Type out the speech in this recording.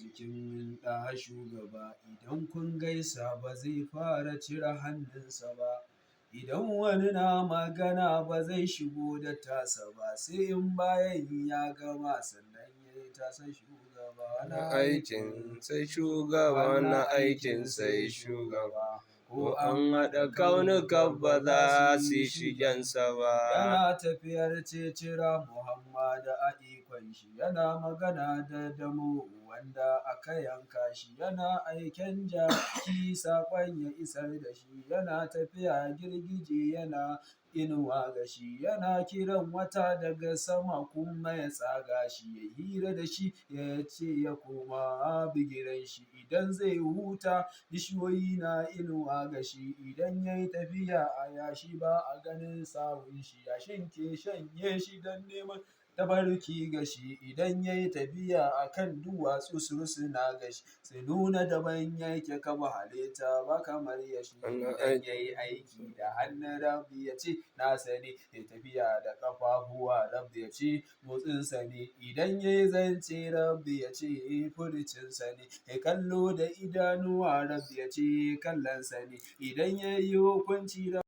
Jikin ɗa shugaba. Idan kun gaisa ba zai fara cire hannunsa ba. Idan wani na magana ba zai shigo da tasa ba, sai in bayan ya gama sannan ya yi tasa shugaba. Na aikin sai shugaba, na aikin sai shugaba. Ko an haɗa kaunukan ba za su yi shigensa ba. Yana tafiyar cecira Muhammadu a ikon shi, yana magana da damo wanda aka yanka shi, yana aiken jaki saƙon ya isar da shi, yana tafiya girgije yana inuwa ga shi, yana kiran wata daga sama kuma ya tsaga shi, ya hira da shi ya ce ya koma bigiren shi, idan zai huta bishiyoyi na inuwa ga shi, idan ya yi tafiya a yashi ba a ganin sawun shi, yashin ke shanye shi don neman tabarki ga shi, idan ya yi tafiya a kan duwatsu su rusuna ga shi, su nuna daban yake kaba halitta ba kamar ya shi, idan ya yi aiki da hannu Rabbi ya ce nasa ne, ya tafiya da ƙafafuwa Rabbi ya ce motsinsa ne, idan ya yi zance Rabbi ya ce furucinsa ne, ya kallo da idanuwa Rabbi ya ce kallonsa ne, idan ya yi hukunci.